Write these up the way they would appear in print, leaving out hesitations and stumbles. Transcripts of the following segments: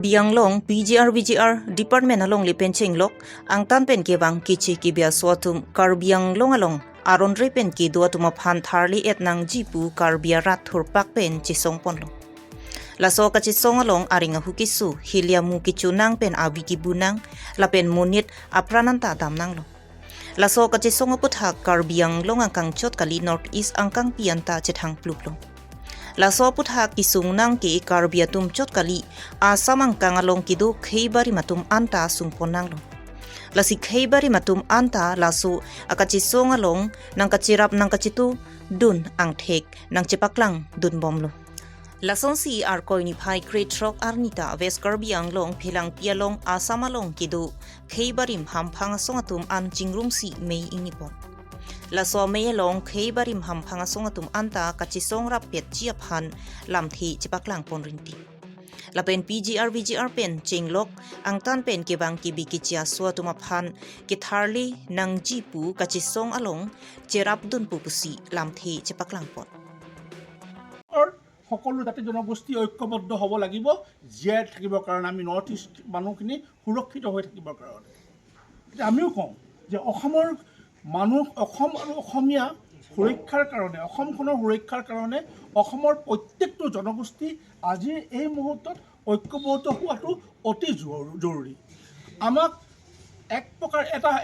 Bianglong PGR VGR department along li penching lok ang tan pen ke bang kichi ki bia swatum Karbianglong along aron re pen ki dua tuma phan tharli et nang jipu Karbia rat thur pak pen chisong ponlo laso ka chisong along aringa hukisu hilia mu ki nang pen avi ki bunang la pen munit aprananta dam nang lo laso ka chisong aputha Karbianglong ang kang chot kali North East ang kang pianta chethang pluplo laso putha kisung nang ki Karbia tum chot kali asamang kangalong kidu kheibari matum anta sungpon nang lo lasi kheibari matum anta laso akachisong along nang kachirap nang kachitu dun ang thek nang chepaklang dun bomlo lason si ar koini phai great rock arnita West Karbianglong philang pialong asamalong kidu kheibarim hamphang songatum an chingrum si mei ingipon laso mei long kheibarim hamphang songatum anta kachisong rap pet chiap han lamthi chipaklang pon rinti lapen PGR VGR pen chinglok angtan pen kebang kibi kichia suatuma phan kitharli nangji pu kachisong along cherap dun pu pusi lamthi chipaklang pon. সকলো জাতি জনগোষ্ঠী ঐক্যবদ্ধ হ'ব লাগিব জীয়াই থাকিবৰ কাৰণে, আমি নৰ্থ ইষ্ট মানুহখিনি সুৰক্ষিত হৈ থাকিবৰ কাৰণে। এতিয়া আমিও কওঁ যে অসমৰ মানুহ, অসম আৰু অসমীয়া সুৰক্ষাৰ কাৰণে, অসমখনৰ সুৰক্ষাৰ কাৰণে অসমৰ প্ৰত্যেকটো জনগোষ্ঠী আজিৰ এই মুহূৰ্তত ঐক্যবদ্ধ হোৱাটো অতি জৰুৰী। আমাক এক প্ৰকাৰ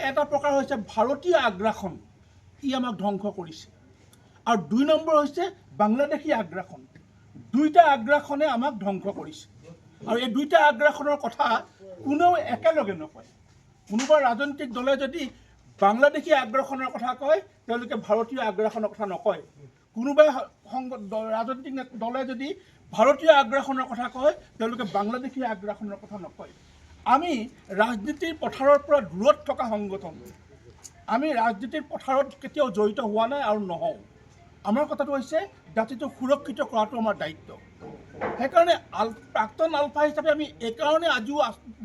এটা প্ৰকাৰ হৈছে ভাৰতীয় আগ্ৰাসন, ই আমাক ধ্বংস কৰিছে, আৰু দুই নম্বৰ হৈছে বাংলাদেশী আগ্ৰাসন। দুইটা আগ্ৰাসনে আমাক ধ্বংস কৰিছে, আৰু এই দুইটা আগ্ৰাসনৰ কথা কোনেও একেলগে নকয়। কোনোবা ৰাজনৈতিক দলে যদি বাংলাদেশী আগ্ৰাসনৰ কথা কয়, তেওঁলোকে ভাৰতীয় আগ্ৰাসনৰ কথা নকয়। কোনোবাই ৰাজনৈতিক দলে যদি ভাৰতীয় আগ্ৰাসনৰ কথা কয়, তেওঁলোকে বাংলাদেশী আগ্ৰাসনৰ কথা নকয়। আমি ৰাজনীতিৰ পথাৰৰ পৰা দূৰত থকা সংগঠন, আমি ৰাজনীতিৰ পথাৰত কেতিয়াও জড়িত হোৱা নাই আৰু নহওঁ। আমাৰ কথাটো হৈছে জাতিটোক সুৰক্ষিত কৰাটো আমাৰ দায়িত্ব। সেইকাৰণে প্ৰাক্তন আলফা হিচাপে আমি এইকাৰণে আজিও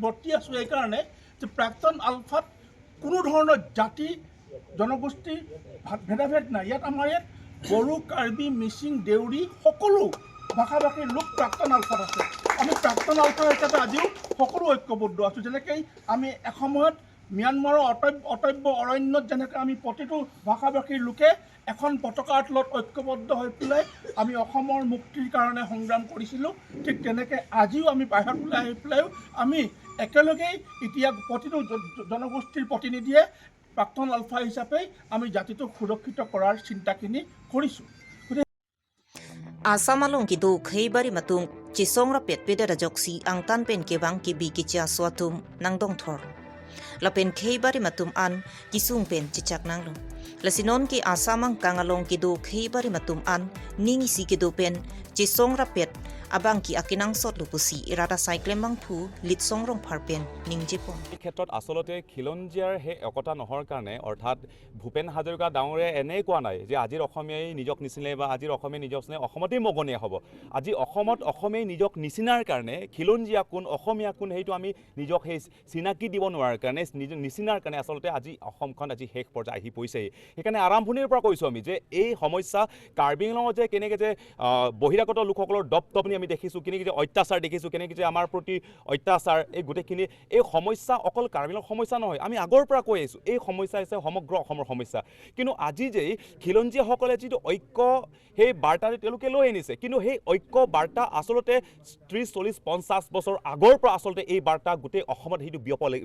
বৰ্তি আছোঁ, এইকাৰণে যে প্ৰাক্তন আলফাত কোনো ধৰণৰ জাতি জনগোষ্ঠীৰ ভেদাভেদ নাই। ইয়াত আমাৰ ইয়াত বড়ো, কাৰ্বি, মিচিং, দেউৰী সকলো ভাষা ভাষীৰ লোক প্ৰাক্তন আলফাত আছে। আমি প্ৰাক্তন আলফা হিচাপে আজিও সকলো ঐক্যবদ্ধ আছোঁ। যেনেকৈ আমি এসময়ত ম্যানমাৰৰ অটব্য অৰণ্যত যেনেকৈ আমি প্ৰতিটো ভাষা ভাষীৰ লোকে এখন পতাকাৰ তলত ঐক্যবদ্ধ হৈ পেলাই আমি অসমৰ মুক্তিৰ কাৰণে সংগ্ৰাম কৰিছিলোঁ, ঠিক তেনেকৈ আজিও আমি বাহিৰত ওলাই আহি পেলাইও আমি একেলগেই এতিয়া প্ৰতিটো জনগোষ্ঠীৰ প্ৰতিনিধিয়ে প্ৰাক্তন আলফা হিচাপে আমি জাতিটোক সুৰক্ষিত কৰাৰ চিন্তাখিনি কৰিছোঁ। Asamalong ki do kheibari matung chisong ra pet peda rajoksi ang tan pen kebang ki bi ki cha swatum nang dong thor lapen kheibari matum an kisung pen chichak nang lo lasinon ki asamang kangalong ki do kheibari matum an ningi si ki do pen chisong ra pet abang ki akinang sot lupusi irada cyclemang phu litsong rong phar pen ningje pon. এই ক্ষেত্ৰত আচলতে খিলঞ্জীয়াৰ সেই একতা নোহোৱাৰ কাৰণে, অৰ্থাৎ ভূপেন হাজৰিকা ডাঙৰীয়াই এনেই কোৱা নাই যে আজিৰ অসমীয়াই নিজক নিচিনে বা আজিৰ অসমীয়াই নিজক চিনে অসমতেই মগনীয়া হ'ব। আজি অসমত অসমীয়াই নিজক নিচিনাৰ কাৰণে খিলঞ্জীয়া কোন অসমীয়া কোন সেইটো আমি নিজক সেই চিনাকি দিব নোৱাৰাৰ কাৰণে, নিচিনাৰ কাৰণে আচলতে আজি অসমখন আজি শেষ পৰ্যায় আহি পৰিছেহি। সেইকাৰণে আৰম্ভণিৰ পৰা কৈছোঁ আমি যে এই সমস্যা কাৰ্বি আংলঙত যে কেনেকৈ যে বহিৰাগত লোকসকলৰ দপদপনি আমি দেখিছোঁ, কেনেকৈ যে অত্যাচাৰ দেখিছোঁ, কেনেকৈ যে আমাৰ প্ৰতি অত্যাচাৰ, এই গোটেইখিনি এই সমস্যা অকল কাৰ্বি আংলঙৰ সমস্যা নহয়, আমি আগৰ পৰা কৈ আহিছোঁ এই সমস্যা হৈছে সমগ্ৰ অসমৰ সমস্যা। কিন্তু আজি যে খিলঞ্জীয়াসকলে যিটো ঐক্য সেই বাৰ্তাটো তেওঁলোকে লৈ আনিছে, কিন্তু সেই ঐক্য বাৰ্তা আচলতে 30, 40, 50 বছৰ আগৰ পৰা আচলতে এই বাৰ্তা গোটেই অসমত সেইটো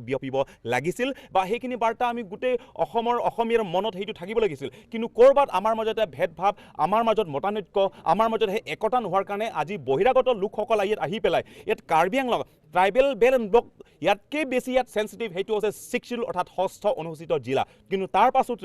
বিয়পিব লাগিছিল বা সেইখিনি বাৰ্তা আমি গোটেই অসমৰ অসমীয়াৰ মনত সেইটো থাকিব লাগিছিল। কিন্তু ক'ৰবাত আমাৰ মাজতে ভেদভাৱ, আমাৰ মাজত মতানৈক্য, আমাৰ মাজত সেই একতা নোহোৱাৰ কাৰণে আজি বহিৰাগত লোকসকল ইয়াত আহি পেলাই ইয়াত Karbi Anglong tribal belt and block ইয়াতকৈ বেছি ইয়াত চেঞ্চিটিভ সেইটো হৈছে ছিক্স শ্বিডিউল অৰ্থাৎ ষষ্ঠ অনুসূচিত জিলা। কিন্তু তাৰ পাছত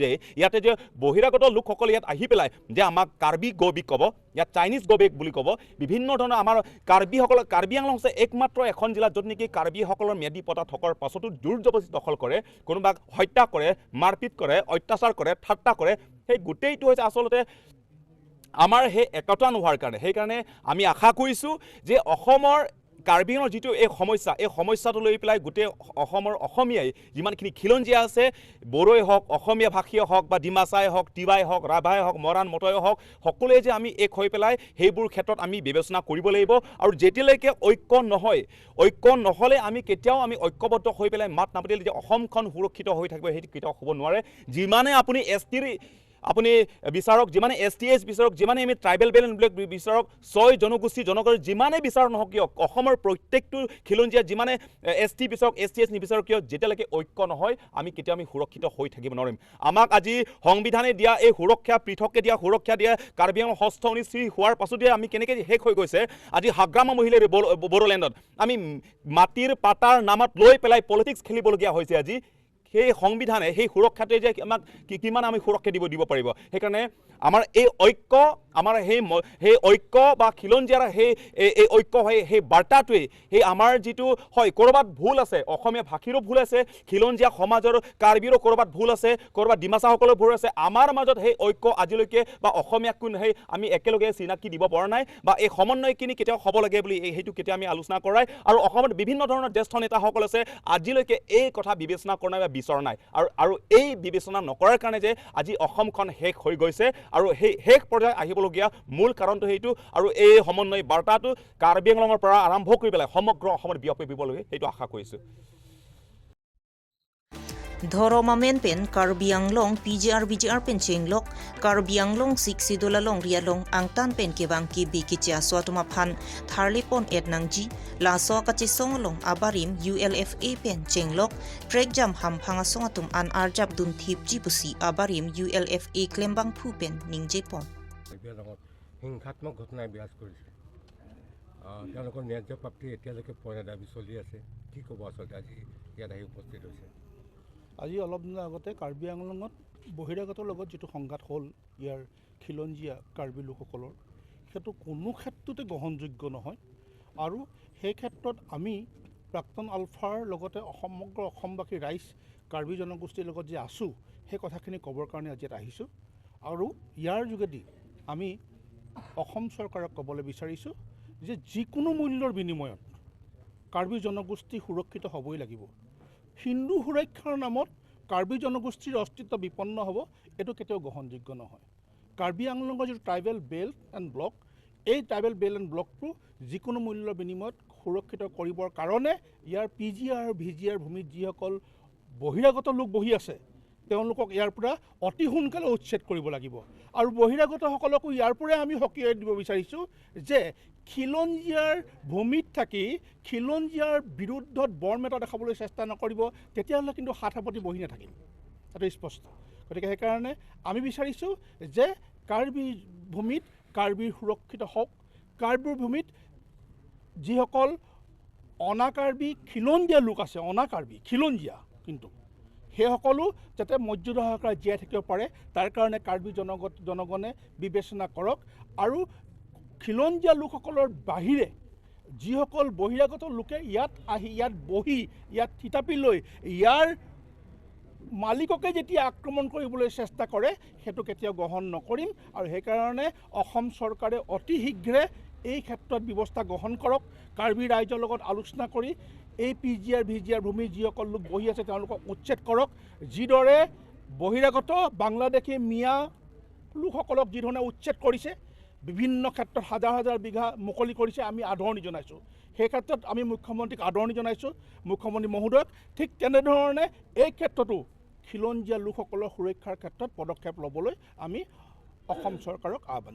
যে ইয়াতে যে বহিৰাগত লোকসকল ইয়াত আহি পেলাই যে আমাক কাৰ্বি গবিক ক'ব, ইয়াত চাইনিজ গবেক বুলি ক'ব, বিভিন্ন ধৰণৰ আমাৰ কাৰ্বিসকল, কাৰ্বি আংলং হৈছে একমাত্ৰ এখন জিলা য'ত নেকি কাৰ্বিসকলৰ ম্যাদী পটা থকাৰ পাছতো জোৰ জবৰদস্তি দখল কৰে, কোনোবাক হত্যা কৰে, মাৰপিট কৰে, অত্যাচাৰ কৰে, ঠাট্টা কৰে। সেই গোটেইটো হৈছে আচলতে আমাৰ সেই একতা নোহোৱাৰ কাৰণে। সেইকাৰণে আমি আশা কৰিছোঁ যে অসমৰ কাৰ্বি আংলঙৰ যিটো এই সমস্যা, এই সমস্যাটো লৈ পেলাই গোটেই অসমৰ অসমীয়াই যিমানখিনি খিলঞ্জীয়া আছে, বড়োই হওক, অসমীয়া ভাষীয়ে হওক বা ডিমাচাই হওক, তিৱাই হওক, ৰাভাই হওক, মৰাণ মটৰে হওক, সকলোৱে যে আমি এক হৈ পেলাই সেইবোৰ ক্ষেত্ৰত আমি বিবেচনা কৰিব লাগিব। আৰু যেতিয়ালৈকে ঐক্য নহয়, ঐক্য নহ'লে আমি কেতিয়াও আমি ঐক্যবদ্ধ হৈ পেলাই মাত নামাতিলে যে অসমখন সুৰক্ষিত হৈ থাকিব সেইটো কেতিয়াও হ'ব নোৱাৰে। যিমানে আপুনি এছ টিৰ আপুনি বিচাৰক, যিমানে এছ টি এছ বিচাৰক, যিমানে আমি ট্ৰাইবেল বেল্ট ব্লক বিচাৰক, 6 জনগোষ্ঠী জনগোষ্ঠী যিমানে বিচাৰ নহওক কিয়, অসমৰ প্ৰত্যেকটো খিলঞ্জীয়া যিমানে এছ টি বিচাৰক, এছ টি এছ নিবিচাৰক কিয়, যেতিয়ালৈকে ঐক্য নহয় আমি কেতিয়াও আমি সুৰক্ষিত হৈ থাকিব নোৱাৰিম। আমাক আজি সংবিধানে দিয়া এই সুৰক্ষা, পৃথককৈ দিয়া সুৰক্ষা দিয়া কাৰ্বি আংলং ষষ্ঠ অনুসূচী হোৱাৰ পাছতে আমি কেনেকৈ শেষ হৈ গৈছে। আজি হাগ্ৰামা মহিলাৰ বড়োলেণ্ডত আমি মাটিৰ পাতাৰ নামত লৈ পেলাই পলিটিক্স খেলিবলগীয়া হৈছে। আজি সেই সংবিধানে সেই সুৰক্ষাটোৱে যে আমাক কিমান আমি সুৰক্ষা দিব পাৰিব। সেইকাৰণে আমাৰ এই ঐক্য, আমাৰ সেই ঐক্য বা খিলঞ্জীয়াৰ সেই এই ঐক্য হয়, সেই বাৰ্তাটোৱেই সেই আমাৰ যিটো হয়, ক'ৰবাত ভুল আছে, অসমীয়া ভাষীৰো ভুল আছে, খিলঞ্জীয়া সমাজৰ কাৰ্বিৰো ক'ৰবাত ভুল আছে, ক'ৰবাত ডিমাচাসকলৰ ভুল আছে, আমাৰ মাজত সেই ঐক্য আজিলৈকে বা অসমীয়া কোন সেই আমি একেলগে চিনাকি দিব পৰা নাই বা এই সমন্বয়খিনি কেতিয়াও হ'ব লাগে বুলি সেইটো কেতিয়াও আমি আলোচনা কৰাই। আৰু অসমত বিভিন্ন ধৰণৰ জ্যেষ্ঠ নেতাসকল আছে, আজিলৈকে এই কথা বিবেচনা কৰা নাই বা বিচৰা নাই। আৰু এই বিবেচনা নকৰাৰ কাৰণে যে আজি অসমখন শেষ হৈ গৈছে আৰু সেই শেষ পৰ্যায়ত আহিবলগীয়া মূল কাৰণটো সেইটো। আৰু এই সমন্বয় বাৰ্তাটো কাৰ্বি আংলঙৰ পৰা আৰম্ভ কৰি পেলাই সমগ্ৰ অসমত বিয়পি দিব লাগে, সেইটো আশা কৰিছোঁ। Dhoroma men pen Karbi Anglong PGR BGR pen chenglok Karbi Anglong 6 dola long rialong angtan pen kebang ki bi kicha swatuma phan tharli pon et nangji la so kachi songlong abarim ULFA pen chenglok trek jam ham phanga songatum an arjap dun thip ji pusi abarim ULFA klembang phu pen ningje pon হিংসাত্মক ঘটনাই বিৰাজ কৰিছে। তেওঁলোকৰ ন্যায্য প্ৰাপ্তি এতিয়ালৈকে পোৱা নাই, দাবী চলি আছে। কি ক'ব আচলতে আজি ইয়াত আহি উপস্থিত হৈছে? আজি অলপ দিনৰ আগতে কাৰ্বি আংলঙত বহিৰাগতৰ লগত যিটো সংঘাত হ'ল ইয়াৰ খিলঞ্জীয়া কাৰ্বি লোকসকলৰ, সেইটো কোনো ক্ষেত্ৰতে গ্ৰহণযোগ্য নহয়। আৰু সেই ক্ষেত্ৰত আমি প্ৰাক্তন আলফাৰ লগতে সমগ্ৰ অসমবাসী ৰাইজ কাৰ্বি জনগোষ্ঠীৰ লগত যে আছোঁ, সেই কথাখিনি ক'বৰ কাৰণে আজি ইয়াত আহিছোঁ। আৰু ইয়াৰ যোগেদি আমি অসম চৰকাৰক ক'বলৈ বিচাৰিছোঁ যে যিকোনো মূল্যৰ বিনিময়ত কাৰ্বি জনগোষ্ঠী সুৰক্ষিত হ'বই লাগিব। হিন্দু সুৰক্ষাৰ নামত কাৰ্বি জনগোষ্ঠীৰ অস্তিত্ব বিপন্ন হ'ব, এইটো কেতিয়াও গ্ৰহণযোগ্য নহয়। কাৰ্বি আংলঙৰ যিটো ট্ৰাইবেল বেল্ট এণ্ড ব্লক, এই ট্ৰাইবেল বেল্ট এণ্ড ব্লকটো যিকোনো মূল্যৰ বিনিময়ত সুৰক্ষিত কৰিবৰ কাৰণে ইয়াৰ P G R V G R ভূমিত যিসকল বহিৰাগত লোক বহি আছে, তেওঁলোকক ইয়াৰ পৰা অতি সোনকালে উচ্ছেদ কৰিব লাগিব। আৰু বহিৰাগতসকলকো ইয়াৰ পৰাই আমি সকীয়াই দিব বিচাৰিছোঁ যে খিলঞ্জীয়াৰ ভূমিত থাকি খিলঞ্জীয়াৰ বিৰুদ্ধত বৰমেটা দেখাবলৈ চেষ্টা নকৰিব, তেতিয়াহ'লে কিন্তু হাত সাৱটি বহি নাথাকিম, সেইটো স্পষ্ট। গতিকে সেইকাৰণে আমি বিচাৰিছোঁ যে কাৰ্বি ভূমিত কাৰ্বিৰ সুৰক্ষিত হওক, কাৰ্বিৰ ভূমিত যিসকল অনাকাৰ্বি খিলঞ্জীয়া লোক আছে, অনাকাৰ্বি খিলঞ্জীয়া কিন্তু সেইসকলো যাতে মৰ্যাদা সহকাৰে জীয়াই থাকিব পাৰে, তাৰ কাৰণে কাৰ্বি জনগণে বিবেচনা কৰক। আৰু খিলঞ্জীয়া লোকসকলৰ বাহিৰে যিসকল বহিৰাগত লোকে ইয়াত আহি ইয়াত বহি ইয়াত থিতাপি লৈ ইয়াৰ মালিককে যেতিয়া আক্ৰমণ কৰিবলৈ চেষ্টা কৰে, সেইটো কেতিয়াও গ্ৰহণ নকৰিম। আৰু সেইকাৰণে অসম চৰকাৰে অতি শীঘ্ৰে এই ক্ষেত্ৰত ব্যৱস্থা গ্ৰহণ কৰক, কাৰ্বি ৰাইজৰ লগত আলোচনা কৰি এই P G R V G R ভূমিত যিসকল লোক বহি আছে তেওঁলোকক উচ্ছেদ কৰক। যিদৰে বহিৰাগত বাংলাদেশী মিয়া লোকসকলক যিধৰণে উচ্ছেদ কৰিছে, বিভিন্ন ক্ষেত্ৰত হাজাৰ হাজাৰ বিঘা মুকলি কৰিছে, আমি আদৰণি জনাইছোঁ। সেই ক্ষেত্ৰত আমি মুখ্যমন্ত্ৰীক আদৰণি জনাইছোঁ, মুখ্যমন্ত্ৰী মহোদয়ক। ঠিক তেনেধৰণে এই ক্ষেত্ৰতো খিলঞ্জীয়া লোকসকলৰ সুৰক্ষাৰ ক্ষেত্ৰত পদক্ষেপ ল'বলৈ আমি অসম চৰকাৰক আহ্বান